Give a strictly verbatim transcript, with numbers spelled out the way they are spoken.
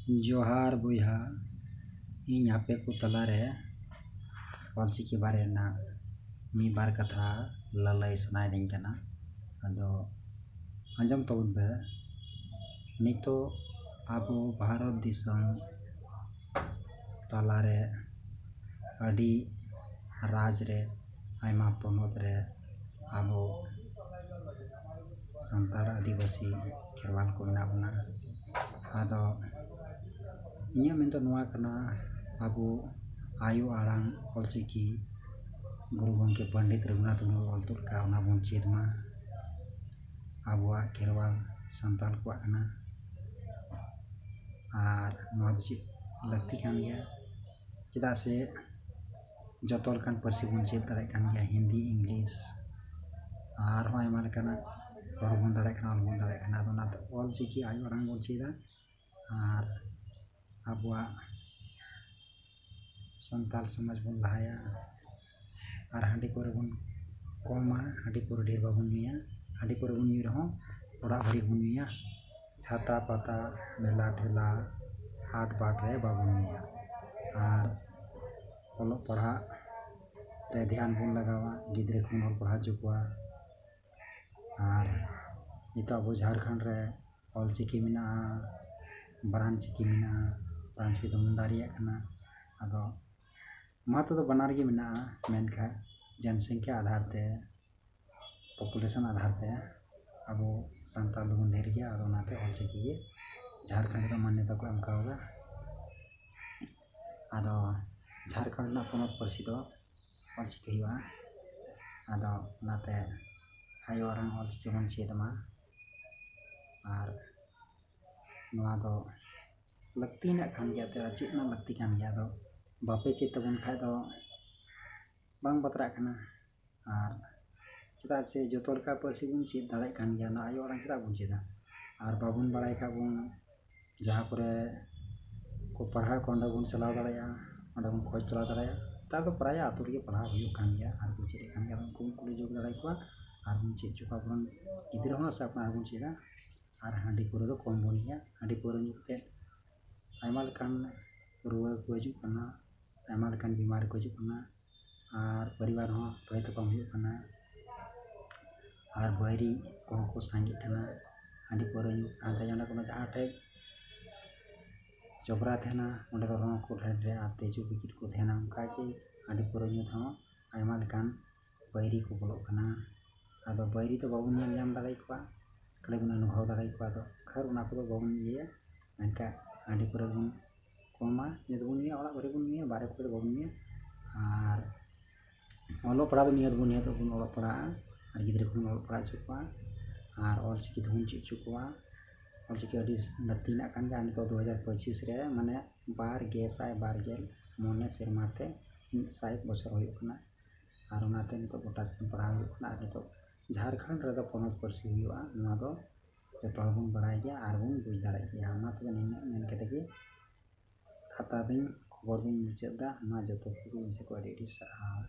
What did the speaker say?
ᱡᱚᱦᱟᱨ ᱵᱚᱭᱦᱟ, ᱤᱧ ᱟᱯᱮ ᱠᱚ ᱛᱟᱞᱟᱨᱮ ᱚᱞᱪᱤᱠᱤ ᱵᱟᱨᱮ ᱨᱮᱱᱟᱜ ᱢᱤᱫ ᱵᱟᱨ ᱠᱟᱛᱷᱟ ᱞᱟᱞᱟᱹᱭ ᱥᱟᱱᱟᱭᱮᱫᱤᱧ ᱠᱟᱱᱟ᱾ ᱟᱫᱚ ᱟᱸᱡᱚᱢ ᱛᱟᱵᱚᱱ ᱯᱮ, ᱱᱤᱛᱚᱜ ᱟᱵᱚ ᱵᱷᱟᱨᱚᱛ ᱫᱤᱥᱚᱢ ᱛᱟᱞᱟᱨᱮ ᱟᱹᱰᱤ ᱨᱟᱡᱽ ᱨᱮ, ᱟᱭᱢᱟ ᱯᱚᱱᱚᱛ ᱨᱮ ᱟᱵᱚ ᱥᱟᱱᱛᱟᱲ, ᱟᱹᱫᱤᱵᱟᱹᱥᱤ, ᱠᱷᱮᱨᱣᱟᱞ ᱠᱚ ᱢᱮᱱᱟᱜ ᱵᱚᱱᱟ᱾ ᱟᱫᱚ ᱤᱧᱟᱹᱜ ᱢᱮᱱ ᱫᱚ ᱱᱚᱣᱟ ᱠᱟᱱᱟ, ᱟᱵᱚ ᱟᱭᱳ ᱟᱲᱟᱝ ᱚᱞᱪᱤᱠᱤ ᱜᱩᱨᱩ ᱜᱚᱢᱠᱮ ᱯᱚᱱᱰᱤᱛ ᱨᱚᱜᱷᱩᱱᱟᱛᱷ ᱢᱩᱨᱢᱩ ᱚᱞ ᱛᱩᱫ ᱠᱟᱜ, ᱚᱱᱟ ᱵᱚᱱ ᱪᱮᱫ ᱢᱟ᱾ ᱟᱵᱚᱣᱟᱜ ᱠᱷᱮᱨᱣᱟᱞ ᱥᱟᱱᱛᱟᱲ ᱠᱚᱣᱟᱜ ᱠᱟᱱᱟ᱾ ᱟᱨ ᱱᱚᱣᱟ ᱫᱚ ᱪᱮᱫ ᱞᱟᱹᱠᱛᱤ ᱠᱟᱱ ᱜᱮᱭᱟ, ᱪᱮᱫᱟᱜ ᱥᱮ ᱡᱚᱛᱚ ᱞᱮᱠᱟᱱ ᱯᱟᱹᱨᱥᱤ ᱵᱚᱱ ᱪᱮᱫ ᱫᱟᱲᱮᱭᱟᱜ ᱠᱟᱱ ᱜᱮᱭᱟ, ᱦᱤᱱᱫᱤ, ᱤᱝᱞᱤᱥ, ᱟᱨᱦᱚᱸ ᱟᱭᱢᱟ ᱞᱮᱠᱟᱱᱟᱜ ᱨᱚᱲ ᱵᱚᱱ ᱫᱟᱲᱮᱭᱟᱜ ᱠᱟᱱᱟ, ᱚᱞ ᱵᱚᱱ ᱫᱟᱲᱮᱭᱟᱜ ᱠᱟᱱᱟ᱾ ᱟᱫᱚ ᱚᱱᱟᱛᱮ ᱚᱞ ᱪᱤᱠᱤ ᱟᱭᱳ ᱟᱲᱟᱝ ᱵᱚᱱ ᱪᱮᱫᱟ᱾ ᱟᱨ ᱟᱵᱚᱣᱟᱜ ᱥᱟᱱᱛᱟᱲ ᱥᱚᱢᱟᱡᱽ ᱵᱚᱱ ᱞᱟᱦᱟᱭᱟ᱾ ᱟᱨ ᱦᱟᱺᱰᱤ ᱯᱟᱹᱣᱨᱟᱹ ᱵᱚᱱ ᱠᱚᱢᱟ, ᱦᱟᱺᱰᱤ ᱯᱟᱹᱣᱨᱟᱹ ᱰᱷᱮᱨ ᱵᱟᱵᱚᱱ ᱧᱩᱭᱟ᱾ ᱦᱟᱺᱰᱤ ᱯᱟᱹᱣᱨᱟᱹ ᱵᱚᱱ ᱧᱩᱭ ᱨᱮᱦᱚᱸ ᱚᱲᱟᱜ ᱵᱷᱟᱹᱨᱤ ᱵᱚᱱ ᱧᱩᱭᱟ᱾ ᱪᱷᱟᱛᱟ ᱯᱟᱛᱟ, ᱢᱮᱞᱟ ᱴᱷᱮᱞᱟ, ᱦᱟᱴ ᱵᱟᱴ ᱨᱮ ᱵᱟᱵᱚᱱ ᱧᱩᱭᱟ᱾ ᱟᱨ ᱚᱞᱚᱜ ᱯᱟᱲᱦᱟᱜ ᱨᱮ ᱫᱷᱮᱭᱟᱱ ᱵᱚᱱ ᱞᱟᱜᱟᱣᱟ, ᱜᱤᱫᱽᱨᱟᱹ ᱠᱚᱵᱚᱱ ᱚᱞ ᱯᱟᱲᱦᱟᱣ ᱦᱚᱪᱚ ᱠᱚᱣᱟ᱾ ᱟᱨ ᱱᱤᱛᱚᱜ ᱟᱵᱚ ᱡᱷᱟᱲᱠᱷᱚᱸᱰ ᱨᱮ ᱚᱞ ᱪᱤᱠᱤ ᱢᱮᱱᱟᱜᱼᱟ, ᱵᱟᱨᱟᱱ ᱪᱤᱠᱤ ᱢᱮᱱᱟᱜᱼᱟ, ᱵᱟᱨᱟᱱ ᱪᱤᱠᱤ ᱫᱚᱵᱚᱱ ᱫᱟᱲᱮᱭᱟᱜ ᱠᱟᱱᱟ᱾ ᱟᱫᱚ ᱢᱟ ᱛᱚ ᱵᱟᱱᱟᱨ ᱜᱮ ᱢᱮᱱᱟᱜᱼᱟ, ᱢᱮᱱᱠᱷᱟᱱ ᱡᱚᱱᱥᱚᱝᱠᱷᱟ ᱟᱫᱷᱟᱨ ᱛᱮ, population ᱟᱫᱷᱟᱨ ᱛᱮ ᱟᱵᱚ ᱥᱟᱱᱛᱟᱲ ᱫᱚᱵᱚᱱ ᱰᱷᱮᱨ ᱜᱮᱭᱟ᱾ ᱟᱫᱚ ᱚᱱᱟᱛᱮ ᱚᱞ ᱪᱤᱠᱤ ᱜᱮ ᱡᱷᱟᱲᱠᱷᱚᱸᱰ ᱨᱮᱫᱚ ᱢᱟᱱᱭᱚᱛᱟ ᱠᱚ ᱮᱢ ᱠᱟᱣᱫᱟ᱾ ᱟᱫᱚ ᱡᱷᱟᱲᱠᱷᱚᱸᱰ ᱨᱮᱱᱟᱜ ᱯᱚᱱᱚᱛ ᱯᱟᱹᱨᱥᱤ ᱫᱚ ᱚᱞ ᱪᱤᱠᱤ ᱦᱩᱭᱩᱜᱼᱟ᱾ ᱟᱫᱚ ᱚᱱᱟᱛᱮ ᱟᱭᱳ ᱟᱲᱟᱝ ᱚᱞ ᱪᱤᱠᱤ ᱵᱚᱱ ᱪᱮᱫ ᱢᱟ᱾ ᱟᱨ ᱱᱚᱣᱟ ᱫᱚ ᱞᱟᱹᱠᱛᱤᱭᱟᱱᱟᱜ ᱠᱟᱱ ᱜᱮᱭᱟ, ᱪᱮᱫ ᱨᱮᱱᱟᱜ ᱞᱟᱹᱠᱛᱤ ᱠᱟᱱ ᱜᱮᱭᱟ᱾ ᱟᱫᱚ ᱵᱟᱯᱮ ᱪᱮᱫ ᱛᱟᱵᱚᱱ ᱠᱷᱟᱡ ᱫᱚ ᱵᱟᱝ ᱵᱟᱛᱨᱟᱜ ᱠᱟᱱᱟ᱾ ᱟᱨ ᱪᱮᱫᱟᱜ ᱥᱮ ᱡᱚᱛᱚ ᱞᱮᱠᱟ ᱯᱟᱹᱨᱥᱤ ᱵᱚᱱ ᱪᱮᱫ ᱫᱟᱲᱮᱭᱟᱜ ᱠᱟᱱ ᱜᱮᱭᱟ, ᱚᱱᱟ ᱟᱭᱳ ᱟᱲᱟᱝ ᱪᱮᱫᱟᱜ ᱵᱚᱱ ᱪᱮᱫᱟ? ᱟᱨ ᱵᱟᱵᱚᱱ ᱵᱟᱲᱟᱭ ᱠᱷᱟᱡ ᱵᱚᱱ ᱡᱟᱦᱟᱸ ᱠᱚᱨᱮ ᱠᱚ ᱯᱟᱲᱦᱟᱣ ᱠᱚ, ᱚᱸᱰᱮ ᱵᱚᱱ ᱪᱟᱞᱟᱣ ᱫᱟᱲᱮᱭᱟᱜᱼᱟ, ᱚᱸᱰᱮ ᱵᱚᱱ ᱠᱷᱚᱡᱽ ᱛᱚᱞᱟᱥ ᱫᱟᱲᱮᱭᱟᱜᱼᱟ᱾ ᱱᱮᱛᱟᱨ ᱫᱚ ᱯᱨᱟᱭ ᱟᱹᱛᱩ ᱨᱮᱜᱮ ᱯᱟᱲᱦᱟᱣ ᱦᱩᱭᱩᱜ ᱠᱟᱱ ᱜᱮᱭᱟ, ᱟᱨ ᱵᱚᱱ ᱪᱮᱫ ᱮᱫ ᱠᱟᱱ ᱜᱮᱭᱟ᱾ ᱩᱱᱠᱩ ᱵᱚᱱ ᱠᱩᱞᱤ ᱡᱳᱜ ᱫᱟᱲᱮᱭᱟᱠᱚᱣᱟ ᱟᱨ ᱵᱚᱱ ᱪᱮᱫ ᱦᱚᱪᱚ ᱠᱚᱣᱟ᱾ ᱟᱵᱚᱨᱮᱱ ᱜᱤᱫᱽᱨᱟᱹ ᱦᱚᱸ ᱥᱮ ᱟᱯᱱᱟᱨ ᱦᱚᱸᱵᱚᱱ ᱪᱮᱫᱟ᱾ ᱟᱨ ᱦᱟᱺᱰᱤ ᱯᱟᱹᱣᱨᱟᱹ ᱫᱚ ᱠᱚᱢ ᱵᱚᱱ ᱧᱩᱭᱟ᱾ ᱦᱟᱺᱰᱤ ᱯᱟᱹᱣᱨᱟᱹ ᱧᱩ ᱠᱟᱛᱮᱫ ᱟᱭᱢᱟ ᱞᱮᱠᱟᱱ ᱨᱩᱣᱟᱹ ᱠᱚ ᱦᱤᱡᱩᱜ ᱠᱟᱱᱟ, ᱟᱭᱢᱟ ᱞᱮᱠᱟᱱ ᱵᱤᱢᱟᱨ ᱠᱚ ᱦᱤᱡᱩᱜ ᱠᱟᱱᱟ, ᱟᱨ ᱯᱚᱨᱤᱵᱟᱨ ᱦᱚᱸ ᱛᱚᱭ ᱛᱟᱯᱟᱢ ᱦᱩᱭᱩᱜ ᱠᱟᱱᱟ, ᱟᱨ ᱵᱟᱹᱭᱨᱤ ᱠᱚᱦᱚᱸ ᱠᱚ ᱥᱟᱸᱜᱮᱜ ᱠᱟᱱᱟ᱾ ᱦᱟᱺᱰᱤ ᱯᱟᱹᱣᱨᱟᱹ ᱧᱩ ᱦᱟᱱᱛᱮ ᱚᱸᱰᱮ ᱠᱷᱚᱱ ᱡᱟᱦᱟᱸ ᱴᱷᱮᱡ ᱡᱚᱵᱽᱨᱟ ᱛᱟᱦᱮᱱᱟ, ᱚᱸᱰᱮ ᱫᱚ ᱨᱚᱸ ᱠᱚ ᱰᱷᱮᱨ ᱰᱷᱮᱨ ᱟᱨ ᱛᱤᱡᱩ ᱜᱤᱛᱤᱞ ᱠᱚ ᱛᱟᱦᱮᱱᱟ᱾ ᱚᱱᱠᱟ ᱜᱮ ᱦᱟᱺᱰᱤ ᱯᱟᱹᱣᱨᱟᱹ ᱧᱩ ᱛᱮᱦᱚᱸ ᱟᱭᱢᱟ ᱞᱮᱠᱟᱱ ᱵᱟᱹᱭᱨᱤ ᱠᱚ ᱵᱚᱞᱚᱜ ᱠᱟᱱᱟ᱾ ᱟᱫᱚ ᱵᱟᱹᱭᱨᱤ ᱫᱚ ᱵᱟᱵᱚᱱ ᱧᱮᱞ ᱧᱟᱢ ᱫᱟᱲᱮᱭᱟᱠᱚᱣᱟ, ᱠᱷᱟᱹᱞᱤ ᱵᱚᱱ ᱚᱱᱩᱵᱷᱚᱵ ᱫᱟᱲᱮᱭᱟᱠᱚᱣᱟ᱾ ᱟᱫᱚ ᱠᱷᱟᱹᱨ ᱚᱱᱟ ᱠᱚᱫᱚ ᱵᱟᱵᱚᱱ ᱤᱭᱟᱹᱭᱟ, ᱢᱮᱱᱠᱷᱟᱱ ᱦᱟᱺᱰᱤ ᱯᱟᱹᱣᱨᱟᱹ ᱵᱚᱱ ᱠᱚᱢᱟ, ᱧᱩ ᱫᱚᱵᱚᱱ ᱧᱩᱭᱟ, ᱚᱲᱟᱜ ᱠᱚᱨᱮ ᱵᱚᱱ ᱧᱩᱭᱟ, ᱵᱟᱦᱨᱮ ᱠᱚᱨᱮ ᱫᱚ ᱵᱟᱵᱚᱱ ᱧᱩᱭᱟ᱾ ᱟᱨ ᱚᱞᱚᱜ ᱯᱟᱲᱦᱟᱜ ᱫᱚ ᱱᱤᱭᱟᱹ ᱫᱚᱵᱚᱱ, ᱱᱤᱭᱟᱹ ᱫᱚᱵᱚᱱ ᱚᱞᱚᱜ ᱯᱟᱲᱦᱟᱜᱼᱟ, ᱟᱨ ᱜᱤᱫᱽᱨᱟᱹ ᱠᱚᱵᱚᱱ ᱚᱞᱚᱜ ᱯᱟᱲᱦᱟᱣ ᱦᱚᱪᱚ ᱠᱚᱣᱟ᱾ ᱟᱨ ᱚᱞ ᱪᱤᱠᱤ ᱛᱮᱵᱚᱱ ᱪᱮᱫ ᱦᱚᱪᱚ ᱠᱚᱣᱟ᱾ ᱚᱞ ᱪᱤᱠᱤ ᱟᱹᱰᱤ ᱞᱟᱹᱠᱛᱤ ᱢᱮᱱᱟᱜ ᱠᱟᱱ ᱜᱮᱭᱟ᱾ ᱱᱤᱛᱚᱜ ᱫᱩ ᱦᱟᱡᱟᱨ ᱯᱚᱸᱪᱤᱥ ᱨᱮ, ᱢᱟᱱᱮ ᱵᱟᱨ ᱜᱮᱥᱟᱭ ᱵᱟᱨ ᱜᱮᱞ ᱢᱚᱬᱮ ᱥᱮᱨᱢᱟ ᱛᱮ ᱢᱤᱫ ᱥᱟᱭ ᱵᱚᱪᱷᱚᱨ ᱦᱩᱭᱩᱜ ᱠᱟᱱᱟ᱾ ᱟᱨ ᱚᱱᱟᱛᱮ ᱱᱤᱛᱚᱜ ᱜᱚᱴᱟ ᱫᱤᱥᱚᱢ ᱯᱟᱲᱦᱟᱣ ᱦᱩᱭᱩᱜ ᱠᱟᱱᱟ᱾ ᱟᱨ ᱱᱤᱛᱚᱜ ᱡᱷᱟᱲᱠᱷᱚᱸᱰ ᱨᱮᱫᱚ ᱯᱚᱱᱚᱛ ᱯᱟᱹᱨᱥᱤ ᱦᱩᱭᱩᱜᱼᱟ, ᱱᱚᱣᱟ ᱫᱚ ᱡᱚᱛᱚ ᱦᱚᱲ ᱵᱚᱱ ᱵᱟᱲᱟᱭ ᱜᱮᱭᱟ ᱟᱨ ᱵᱚᱱ ᱵᱩᱡᱽ ᱫᱟᱲᱮᱭᱟᱜ ᱜᱮᱭᱟ᱾ ᱚᱱᱟ ᱛᱮᱜᱮ ᱱᱤᱱᱟᱹᱜ ᱢᱮᱱ ᱠᱟᱛᱮ ᱜᱮ ᱠᱟᱛᱷᱟ ᱫᱚᱧ, ᱠᱷᱚᱵᱚᱨ ᱫᱚᱧ ᱢᱩᱪᱟᱹᱫ ᱮᱫᱟ᱾ ᱢᱟ ᱡᱚᱛᱚ ᱠᱚᱜᱮ ᱤᱧ ᱥᱮᱫ ᱠᱷᱚᱱ ᱟᱹᱰᱤ ᱟᱹᱰᱤ ᱥᱟᱨᱦᱟᱣ᱾